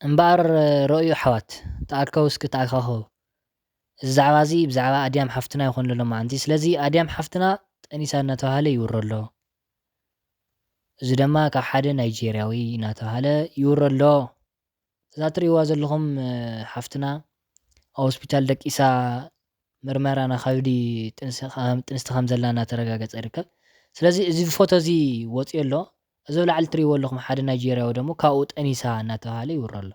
እምበኣር ረእዩ ኣሕዋት፣ ተኣከቡ እስኪ ተኣካኸቡ። እዚ ዛዕባ እዚ ብዛዕባ ኣድያም ሓፍትና ይኾን ዘሎ መዓንቲ። ስለዚ ኣድያም ሓፍትና ጠኒሳ እናተባህለ ይውረ ኣሎ። እዚ ድማ ካብ ሓደ ናይጄርያዊ እናተባህለ ይውረ ኣሎ። እዛ ትርእይዋ ዘለኹም ሓፍትና ኣብ ሆስፒታል ደቂሳ ምርመራ ናኻዩዲ ጥንስቲ ከም ዘላ እናተረጋገጸ ይርከብ። ስለዚ እዚ ፎቶ እዚ ወፂኡ ኣሎ። እዚ ኣብ ላዕሊ ትርእይዎ ኣለኹም ሓደ ናይጄርያዊ ደሞ ካብኡ ጠኒሳ እናተባህለ ይውረ ኣሎ።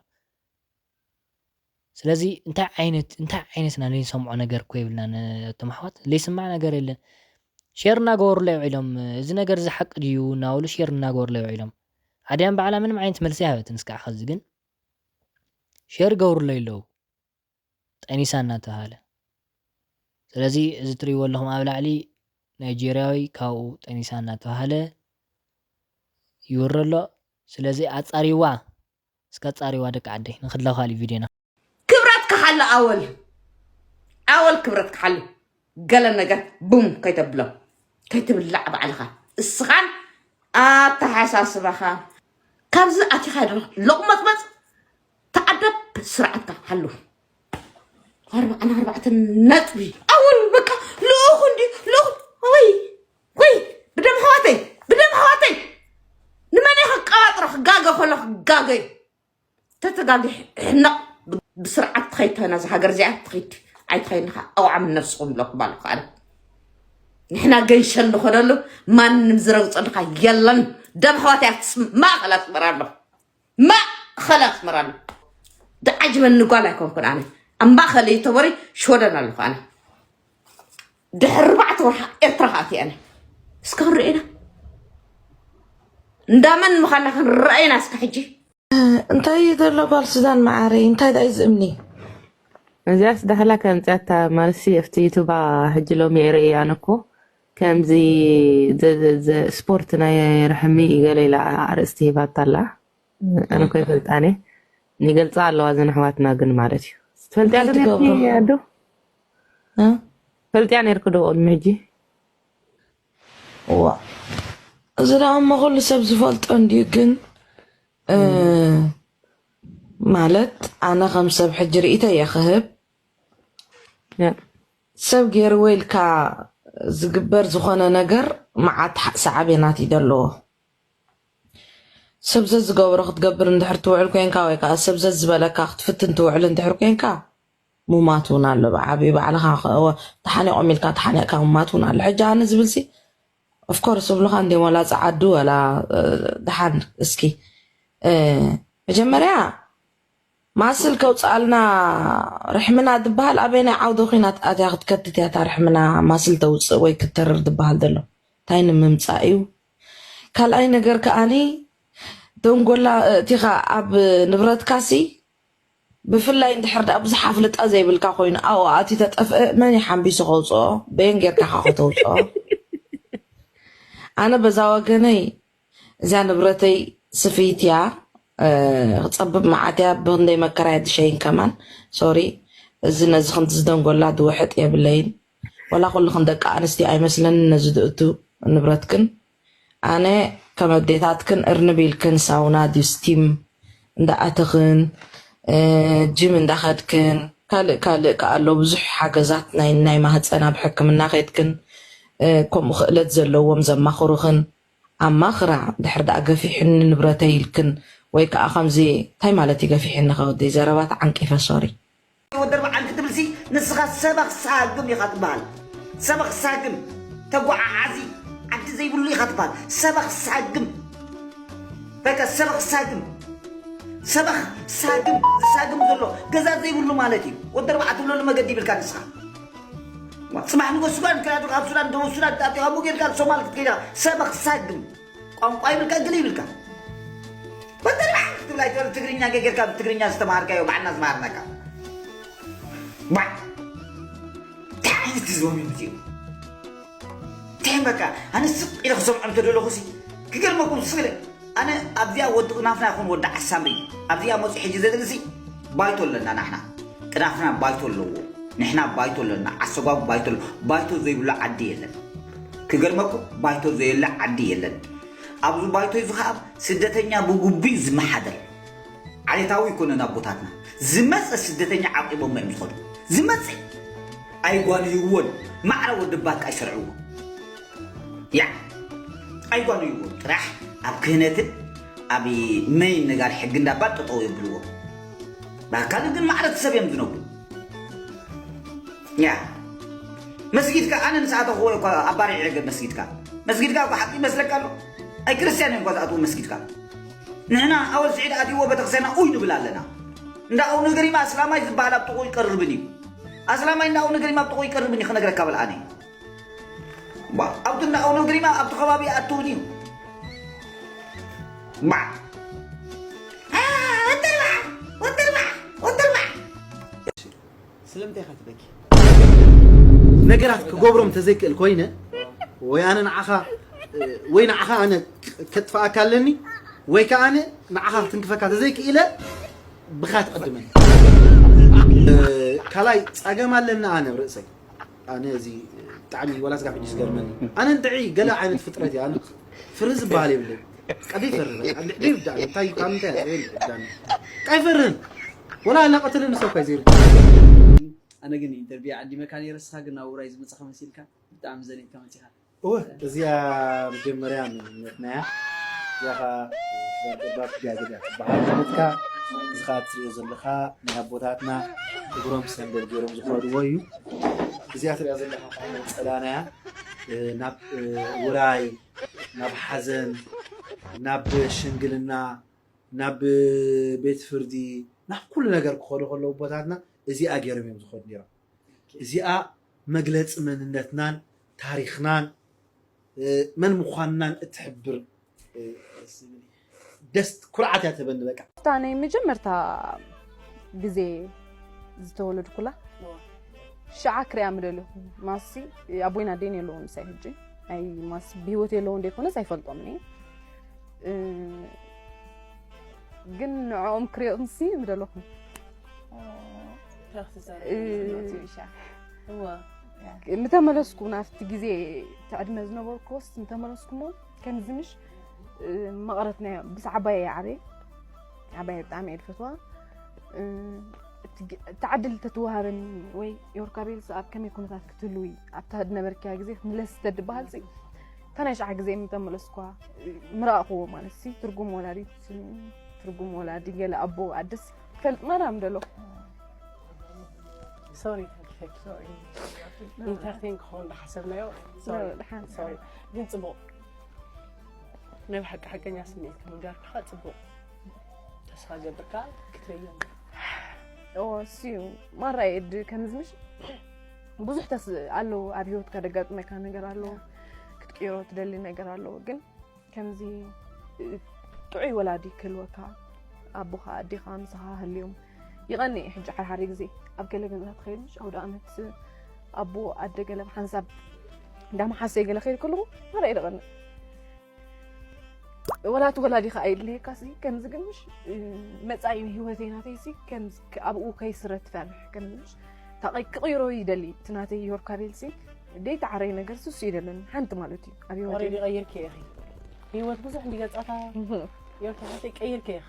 ስለዚ እንታይ ዓይነት እንታይ ዓይነት ኢና ዘይንሰምዖ ነገር እኮ የብልና ነቶም ኣሕዋት ዘይስማዕ ነገር የለን። ሼር እናገበሩላ ይውዒሎም። እዚ ነገር እዚ ሓቂ ድዩ እናበሉ ሼር እናገበሩላ ይውዒሎም። ኣድያም ባዕላ ምንም ዓይነት መልሲ ኣይሃበትን እስካዕ ኸዚ ግን ሼር ይገብሩለይ ኣለዉ። ጠኒሳ እናተባሃለ። ስለዚ እዚ ትርእይዎ ኣለኹም ኣብ ላዕሊ ናይጄርያዊ ካብኡ ጠኒሳ እናተባሃለ ይውረ ኣሎ። ስለዚ ኣጻሪዋ፣ እስከ ኣጻሪዋ ደቂ ዓደይ፣ ንኽድላ ካልእ ቪድዮና። ክብረትካ ሓሉ ኣወል፣ ኣወል ክብረትካ ሓሉ። ገለ ነገር ቡም ከይተብሎ፣ ከይትብላዕ ባዕልኻ እስኻን ኣተሓሳስባኻ። ካብዚ ኣቲኻ ዶ ሎቕመጽመጽ ተዓደብ ስርዓትካ ሓሉ። ኣርባዓን ኣርባዕተን ነጥቢ። ኣወል በቃ ልኡኹ እንዲ ልኡኹ። ወይ ወይ ብደም ኣሕዋተይ፣ ብደም ኣሕዋተይ። ንመን እየ ከቀባጥሮ? ክጋገ ከሎ ክጋገ እዩ። ተተጋጊ ሕነቕ። ብስርዓት ትኸይድ ተኾይና እዛ ሃገር እዚኣ ትኸይድ ኣይትኸይድን ኢኻ። ኣውዓም ነብስኹም ብለኩም ኣለኹ ኣነ። ንሕና ገንሸል ንኾነሉ ማንም ዝረግጸልካ የለን። ደም ኣሕዋተይ ኣብቲ ማእኸል ኣስመራ ኣሎ። ማእኸል ኣስመራ ኣሎ። ዝዓጅበኒ ጓል ኣይኮንኩን ኣነ። ኣብ ማእኸል እዩ ተበሪ ሽወደን ኣለኹ ኣነ። ድሕሪ ኣርባዕተ ወርሓ ኤርትራ ክኣቲ ኣነ። እስከ ክንርእየና። እንዳመን ምዃንና ክንረኣየና እስከ ሕጂ። እንታይ እዩ ዘሎ ጓል ሱዳን መዓረይ? እንታይ ደኣ እዩ ዝእምኒ? እዚኣስ ዳሕላ ከምፅኣታ ማለትሲ ኣብቲ ዩቱባ ሕጂ ሎሚ እየ ርእየ ኣነ እኮ ከምዚ ዘ- ዘ- ዘ- ስፖርት ናይ ርሕሚ ገለ ኢላ ኣርእስቲ ሂባታ ኣላ። ኣነ እኮ ይፈልጣ እኔ። ይገልፃ ኣለዋ እዘን ኣሕዋትና ግን ማለት እዩ። ትፈልጥያ ዶ እንታይ ትገብሮ? ነርኪ ኣዶ? እ? ፈልጥያ ነርኪ ዶ ቅድሚ ሕጂ? እዋ፣ እዚ ደኣ እሞ ኩሉ ሰብ ዝፈልጦ እንድዩ፣ ግን፣ እ፣ ማለት ኣነ ከም ሰብ ሕጂ ርእይቶ እየ ክህብ። ያ። ሰብ ገይርዎ ኢልካ ዝግበር ዝኾነ ነገር መዓት ሓ- ሳዕቤናት እዩ ዘለዎ። ሰብ ዘዝገብሮ ክትገብር እንድሕር ትውዕል ኮንካ ወይ ከዓ ሰብ ዘዝበለካ ክትፍትን ትውዕል እንድሕር ኮንካ፣ ሙማት እውን ኣሎ። ብዓብዩ ባዕልኻ ከ- ወ- ተሓኒቖም ኢልካ ተሓኒቕካ ሙማት እውን ኣሎ። ሕጂ ኣነ ዝብልሲ ኦፍኮርስ እብሉኻ እንድዮም፣ ወላ ጸዓዱ ወላ፣ እ፣ ደሓን እስኪ፣ እ፣ መጀመርያ ማስል ከውፅኣልና ርሕምና ዝበሃል ኣበየናይ ዓውደ ኲናት ኣትያ ክትከትት እያ እታ ርሕምና ማስል ተውፅእ ወይ ክትተርር ዝበሃል ዘሎ? እንታይ ንምምፃእ እዩ? ካልኣይ ነገር ከኣኒ ደንጎላ እቲኻ ኣብ ንብረትካሲ ብፍላይ እንድሕር ደኣ ብዙሕ ኣፍልጣ ዘይብልካ ኮይኑ ኣብኡ ኣትዩ ተጠፍአ መን እዩ ሓንቢሱ ከውፅኦ? በየን ጌርካ ኸ ከተውፅኦ? ኣነ በዛ ወገነይ እዚኣ ንብረተይ ስፍይት እያ፣ እ፣ ክጸብብ መዓት እያ፣ ብኽንደይ መከራ እያ ትሸይን ከማን። ሶሪ፣ እዚ ነዚ ክንዲ ዝደንጎላ ድውሕጥ የብለይን። ወላ ኩልኽን ደቂ ኣንስትዮ ኣይመስለንን ነዚ ድእቱ ንብረትክን። ኣነ ከም ኣዴታትክን እርንብ ኢልክን ሳውና ድዩ ስቲም እንዳኣተኽን፣ እ፣ ጂም እንዳኸድክን፣ ካልእ ካልእ ከኣ ኣሎ ብዙሕ ሓገዛት ናይ፣ ናይ ማህጸን ኣብ ሕክምና ከድክን፣ እ፣ ከምኡ ክእለት ዘለዎም ዘማኽሩኽን ኣማኽራ። ድሕር ደኣ ገፊሕኒ ንብረተይ ኢልክን ወይ ከኣ ከምዚ እንታይ ማለት እዩ ገፊሕኒ ከወደይ ዘረባ ተዓንቂፈ ሶሪ። ወዲ ኣርብዓን ክትብልሲ ንስኻ ሰበኽ ሳግም ኢኻ ትበሃል። ሰበኽ ሳግም ተጓዓዓዚ ዓዲ ዘይብሉ ኢኻ ትበሃል። ሰበኽ ሳግም በቃ ሰበኽ ሳግም ሰበኽ ሳግም ዝሳግም ዘሎ ገዛ ዘይብሉ ማለት እዩ። ወዲ ኣርባዓ ትብለሉ መገዲ ይብልካ ንስኻ። ጽባሕ ንጎ ሱዳን ክላዱ ካብ ሱዳን ደቡብ ሱዳን ታጢቓ ሙጌድካ ሶማል ክትከይዳ ሰበኽ ሳግም ቋንቋ ይብልካ ግል ይብልካ። ወዲ ኣርባዓ ክትብል ኣይትበል ትግርኛ ገጌርካ ብትግርኛ ዝተማሃርካዮ ባዕልና ዝማሃርናካ። ባዕ እንታይ ዓይነት ህዝባዊ ምትዩ? እንታይ በቃ ኣነ ስቕ ኢለ ክሰምዖም ተደለኹሲ ክገርመኩም ስለ ኣነ ኣብዚኣ ወዲ ቅናፍና ይኹን ወዲ ዓሳምሪ ኣብዚኣ መፁ ሕጂ ዘድልሲ ባይቶ ኣለና ናሕና ቅናፍና ባይቶ ኣለዎ ንሕና ባይቶ ኣለና ዓሰጓጉ ባይቶ ኣለዎ ባይቶ ዘይብሉ ዓዲ የለን ክገርመኩም ባይቶ ዘየለ ዓዲ የለን ኣብዚ ባይቶ እዚ ከዓ ስደተኛ ብጉቡይ ዝመሓደር ዓሌታዊ ኣይኮነን ኣቦታትና። ዝመፀ ስደተኛ ዓቂቦም እዮም ዝኸዱ። ዝመፀ ኣይጓንይዎን። ማዕረ ወዲ ባካ ይሰርዕዎ። ያ ኣይጓንይዎ። ጥራሕ ኣብ ክህነትን ኣብ መይን ነጋር ሕጊ እንዳባት ጠጠው የብልዎ። ብኣካል ግን ማዕረ ሰብ እዮም ዝነብሩ። ያ መስጊድካ ኣነ ንስኣተኽዎ እኳ ኣባሪዕ ገብ መስጊድካ መስጊድካ እኳ ሓቂ ይመስለካ ኣሎ። ኣይ ክርስቲያን እዮም እኳ ዝኣትዉ መስጊድካ። ንሕና ኣወል ስዒድ ኣትይዎ ቤተክርስትያንና ኡይ ንብል ኣለና። እንዳ ኣቡነ ገሪማ ኣስላማይ ዝበሃል ኣብ ጥቑ ይቀርብን እዩ። ኣስላማይ እንዳ ኣቡነ ገሪማ ኣብ ጥቑ ይቀርብን እዩ ክነግረካ በል ኣነ። ባ ኣብቲ እንዳ ኣቡነ ገሪማ ኣብቲ ከባቢ ኣትውን እዩ። ባ ወተርባ ወተርባ ወተርባ ስለምንታይ ኢኻ ትበኪ? ነገራት ክገብሮም ተዘይክእል ኮይነ ወይ ኣነ ንዓኻ ወይ ንዓኻ ኣነ ከጥፍኣካ ኣለኒ ወይ ከዓ ኣነ ንዓኻ ክትንክፈካ ተዘይክኢለ ብኻ ትቐድመኒ። ካልኣይ ጸገም ኣለኒ ኣነ ኣብ ርእሰይ። ኣነ እዚ ብጣዕሚ ወላ ስጋብ ሕጂ ዝገርመኒ ኣነ እንጥዒ ገለ ዓይነት ፍጥረት እየ። ኣነ ፍርህ ዝበሃል የብለይ። ቀዲ ይፈርህ በቃ። ድሕሪ ይርዳእ እንታይ ካብ ምንታይ እየ ይርዳእ። ቀይ ፈርህን ወላ ኣላ ቀተለኒ ሰብ ካይ ዘይርዳእ። ኣነ ግን ኢንተርቪው ዓዲመካ ነይረ፣ ንስኻ ግን ናብ ውራይ ዝመጻኻ መሲልካ ብጣዕሚ ዘኒትካ መጺኻ። እወ እዚኣ መጀመርያ መንነትና እያ። እዚኣ ኸዓ ዘርገባት ጋዜጣ ትበሃል ማለት እያ። እዚ ኸዓ እትሪኦ ዘለኻ ናይ ኣቦታትና እግሮም ሰንደል ገይሮም ዝኸድዎ እዩ። እዚኣ ትሪኣ ዘለኻ ኸዓ ነጸላና እያ። እ፣ ናብ እ፣ ውራይ፣ ናብ ሓዘን፣ ናብ ሽምግልና፣ ናብ ቤት ፍርዲ፣ ናብ ኩሉ ነገር ክኸዱ ከለዉ ኣቦታትና እዚኣ ገይሮም እዮም ዝኸዱ ነይሮም። እዚኣ መግለፂ መንነትናን ታሪኽናን እ፣ መን ምዃንናን እትሕብር እ፣ ደስ ኩርዓት እያ ትህበኒ በቃ። እታ ናይ መጀመርታ ግዜ ዝተወለድኩላ ሽዓ ክሪኣ ምደለኹ ማሲ ኣቦይን ኣደይን የለውን ምሳይ ሕጂ ናይ ማሲ ብህይወት የለውን ደይኮነስ ኣይፈልጦምን እየ እ፣ ግን ንዕኦም ክሪኦምሲ ምደለኹ ምተመለስኩ ናብቲ ግዜ እቲ ዕድመ ዝነበርኩዎስ ምተመለስኩሞ ከምዚ ምሽ መቐረት ናይ ብስ ዓባየ ዓበየ ዓባየ ብጣዕሚ እየ ዝፈትዋ እቲ ዕድል ተትወሃበኒ ወይ ዮርካቤልስ ኣብ ከመይ ኩነታት ክትህልዊ ኣብታ ዝነበርክያ ግዜ ክትምለስ ተድበሃልሲ እታ ናይ ሸዓ ግዜ ምተመለስኳ ምረኣኽዎ ማለት ሲ ትርጉም ወላዲት ትርጉም ወላዲ ገለ ኣቦ ኣደስ ክፈልጥ ማራ ምደሎ ሶሪ ኢንተርቴን ክኸውን ዝሓሰብናዮ ሶሪ ግን ፅቡቕ ናይ ብሓቂ ሓቀኛ ስምዒት ክምንጋር ከዓ ፅቡቕ ተስፋ ገብር ከዓ ክትርእዮ እሱ ማራ የድ ከምዚ ምሽ ብዙሕ ተስ ኣለዉ ኣብ ህይወትካ ደጋጥመካ ነገር ኣለዉ ክትቅይሮ ትደሊ ነገር ኣለዉ ግን ከምዚ ጥዑይ ወላዲ ክህልወካ ኣቦኻ ኣዴኻ ምሳኻ ሃልዮም ይቐኒ እዩ ሕጂ ሓድሓደ ግዜ ኣብ ገለ ገዛ ትኸይድ ምሽ ኣውደ ኣመት ኣቦ ኣደ ገለ ሓንሳብ እንዳመሓሰይ ገለ ከይድ ከለኹ ማራ ይደቐኒ ወላ እቲ ወላዲኻ ኣይድልየካ ሲ ከምዚ ግን ምሽ መጻኢ ህይወተይ ናተይ ሲ ከምዚ ኣብኡ ከይስረ ትፈርሕ ከምዚ ምሽ ታቐይ ክቕይሮ ይደሊ እቲ ናተይ ዮርካቤል ሲ ደይ ተዓረይ ነገር ሱስ ይደለኒ ሓንቲ ማለት እዩ ኣብ ህይወተይ ቀይርኪ ኢኺ ህይወት ብዙሕ እንዲገጻታ ዮርካ ሓተይ ቀይርኪ ኢኺ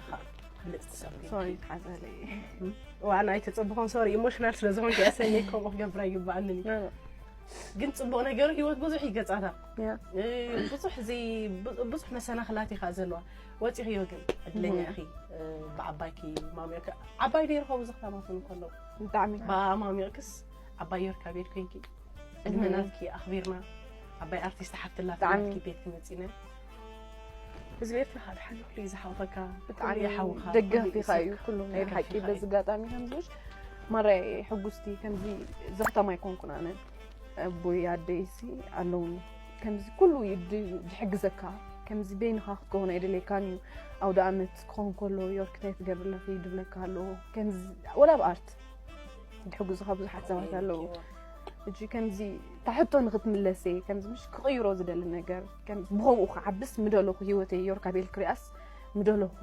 ብልጽቲ ሰብ ሶሪ ሓዘለይ ዋና ኣይተጸብኾን ሶሪ ኢሞሽናል ስለ ዝኾንኪ ያሰኒ ከምኡ ክገብር ኣይግባኣንን እዩ ግን ፅቡቕ ነገሩ ህይወት ብዙሕ ይገፃታ ብዙሕ እዚ ብዙሕ መሰናኽላት ኢኻ ዘለዋ ወፂኽዮ ግን ዕድለኛ ኢኺ ብዓባይኪ ማሚቕኪ ዓባይ ነይርኸ ብዙሕ ታማትን ከለዉ ብጣዕሚ ብኣማሚቕክስ ዓባይ ዮርካ ቤት ኮይንኪ ዕድመናትኪ ኣኽቢርና ዓባይ ኣርቲስት ሓፍትላ ፍላትኪ ቤት ክመፂና ህዝቢ ኤርትራ ሓደ ሓደ ኩሉ እዩ ዝሓቑፈካ ብጣዕሚ ሓውኻ ደገፍ ኢኻ እዩ ኩሉ ናይ ሓቂ በዚ ኣጋጣሚ ከምዝሽ ማራይ ሕጉስቲ ከምዚ ዘኽተማ ኣይኮንኩን ኣነ ኣቦይ ኣደይሲ ኣለውኒ ከምዚ ኩሉ ድሕግዘካ ከምዚ በይንኻ ክትከውን ኣይደለይካን እዩ ኣውደ ኣመት ክኸውን ከሎ ዮርክ እንታይ ትገብር ኣለኺ ድብለካ ኣለዎ ከምዚ ወላ ኣብ ኣርት ድሕግዙኻ ብዙሓት ሰባት ኣለዉ እጂ ከምዚ ታሕቶ ንክትምለሰ ከምዚ ምሽ ክቕይሮ ዝደሊ ነገር ብኸምኡ ክዓብስ ምደለኹ ህይወተይ ዮርካ ቤል ክሪኣስ ምደለኹ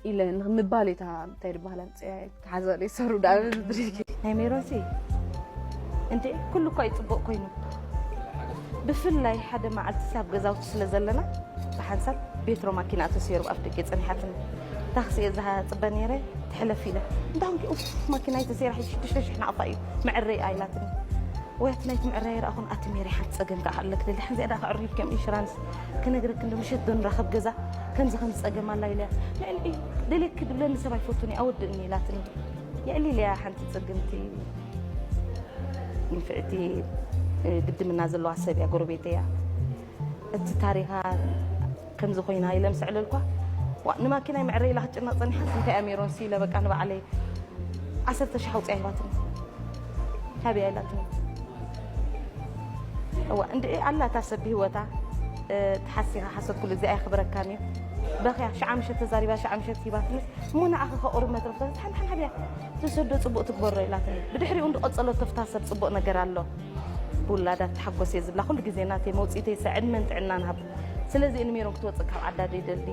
ኢለ ንምባል እታ እንታይ ዝበሃል ኣምፅያ ተሓዘለ ይሰሩ ዳ ብድሪኪ ናይ ሜሮንሲ እንዴ ኩሉ እኳ ይፅቡቕ ኮይኑ ብፍላይ ሓደ መዓልቲ ሳብ ገዛውቲ ስለ ዘለና ብሓንሳብ ቤትሮ ማኪና ተሰይሩ ኣብ ደገ ፀኒሓትኒ ታክሲ እየ ዝፅበ ነይረ። ትሕለፍ ኢለ እንዳኹም ኡፍ፣ ማኪናይ ተሰይራ ሕጂ ሽዱሽተ ሽሕ ናቕፋ እዩ፣ መዕረይ ኣይላትኒ። ወይ ኣቲ ናይቲ መዕረይ ረኣኹን ኣቲ ሜሪ ሓንቲ ፀገም ከዓ ኣለክ ደሊ ሓን ዝያዳ ከዕርዩ ከም ኢንሹራንስ ክነግረክ እንዶ ምሸት ዶ ንራኸብ ገዛ ከምዚ ከምዚ ፀገም ኣላ ኢለያ። ልዕሊ ደሌክ ድብለኒ ሰብ ኣይፈቱን እዩ ኣወድእኒ ኢላትኒ። ልዕሊ ኢለያ ሓንቲ ፅግምቲ ንፍዕቲ ግድምና ዘለዋ ሰብ እያ፣ ጎረቤተይ እያ። እቲ ታሪኻ ከምዚ ኮይና ኢለ ምስ ዕለልኳ፣ ዋ፣ ንማኪናይ መዕረይ ኢላ ክትጭነቕ ጸኒሓስ እንታይ እያ ሜሮን ሲ ኢለ በቃ ንባዕለይ ዓሰርተ ሺሕ ኣውፅያ ሂባትኒ። ሃብያ ኢላትኒ። እዋ እንድዒ ኣላ እታ ሰብ ብህይወታ፣ እ፣ ተሓሲኻ ሓሰብ ኩሉ እዚኣ ኣይኽብረካን እዩ። በኽያ ሽዓ ምሸት ተዛሪባ ሽዓ ምሸት ሂባትኒ። እሞ ንዓኺ ከ ቁሩብ መትረፍ ተትሓንሓን ሃብያ ትሰዶ ጽቡቕ ትግበሮ ኢላትኒ። ብድሕሪኡ እንዶ ቀጸለቶ ፍታ ሰብ ጽቡቕ ነገር ኣሎ። ብውላዳ ትሓጎስ እየ ዝብላ ኩሉ ግዜ ናተይ መውጽኢተይ ሰ ዕድመን ጥዕናን ሃብ። ስለዚ ንሜሮን ክትወጽእ ካብ ዓዳ ደይደሊ።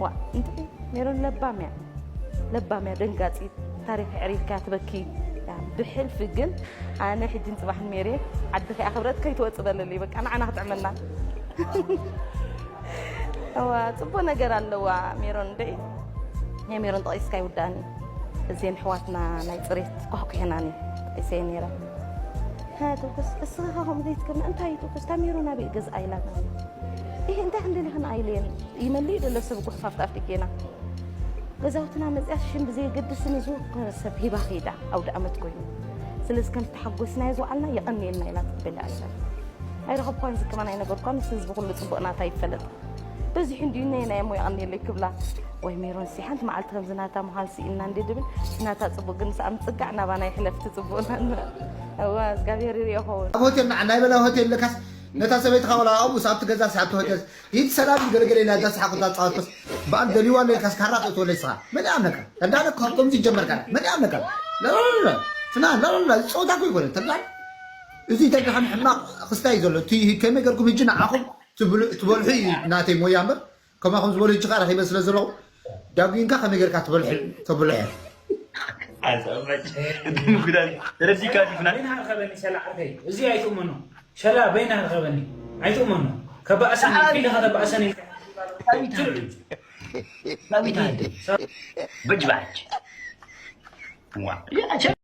ዋ፣ እንታይ ሜሮን ለባም እያ። ለባም እያ፣ ደንጋጺት። ታሪኽ የዕሪፍካ ትበኪ። ያ፣ ብሕልፊ ግን ኣነ ሕጂን ጽባሕን ሜሬ ዓድኺ ኣኽብረት ከይትወጽእ በለለይ። በቃ ንዓና ክትዕመና። እዋ፣ ጽቡቕ ነገር ኣለዋ ሜሮን። እንደ ናይ ሜሮን ጠቒስካ ይውዳእኒ። እዘን ኣሕዋትና ናይ ጽሬት ኳሕኩሕናኒ ጠቒሰ ነይረ። ሃ፣ ትኩስ፣ እስኺ ኸ ከምኡ ዘይትገብሪ? እንታይ እዩ ትኩስ? እታ ሜሮን ኣበይ ገዝኣ ኢላትና። ይሄ እንታይ ክንደሊ ኽን ኣይልየን። ይመልእ ደሎ ሰብ ጉሕፋፍ ኣፍዲጌና። ገዛውትና መጽያ ሽም ብዘየገድስ ንዝወከረ ሰብ ሂባ ኸይዳ ኣውደ ኣመት ኮይኑ። ስለዚ ከም ተሓጎስናዮ ዝወዓልና የቐንየልና ኢላ ትበል ኣሻ። ኣይረኸብኳን ዝከማን ኣይነገርኳን፣ ምስ ህዝቢ ኩሉ ጽቡቕ ናታ ይፈለጥ። በዚሑ እንድዩ ነይ ናይ እሞ የቐንየለይ ክብላ። ወይ ሜሮን ሲ ሓንቲ መዓልቲ ከምዚ ናታ ምዃን ስኢልና እንዲ ድብል፣ ናታ ጽቡቕ ግን ሰኣ ምጽጋዕ ናባና ይሕለፍቲ ጽቡቕና። እዋ፣ እግዚኣብሔር ይርእዮ ኸውን። ኣብ ሆቴል ንዓ ናይ በላ ሆቴል ለካስ ነታ ሰበይትኻ ወላ ኣብኡ ኣብቲ ገዛ ሲ ኣብቲ ሆቴል ሂድ ሰላም ገለገለ ኢላ እዛ ሰሓቕ እዛ ጻወትከስ በዓል ደልዋ ለልካስ ካራ ተእትወለይ ስኻ። መን ይኣምነካ? ተዳለ ካብ ከምዚ ይጀመር ካራ። መን ይኣምነካ? ላላላ። ፍና ላላላ። ዝጸወታ እኮ ይኮነ። ተዳለ። እዚ ተዳለ ሕማቕ ክስታይ ዘሎ። እቲ ከመይ ገርኩም ህጂ ንዓኹም ትብሉ-፣ ትበልሑ እዩ ናተይ ሞያ እምበር። ከማኹም ዝበሉ ህጂ ኸዓ ረኺበ ስለ ዘለኹ ዳጒንካ ከመይ ገርካ ትበልሑ-፣ ተብልሑ። ኣዛባጭ። ምጉዳል ተረዲካ ዲፍና? በይንኻ ርኸበኒ ሸላ ዓርከይ። እዚ ኣይትእመኖ። ሸላ በይንኻ ርኸበኒ። ኣይትእመኖ። ከባእሰኒ፣ ኢልካ ተባእሰኒ። በጅባጅ። ዋ።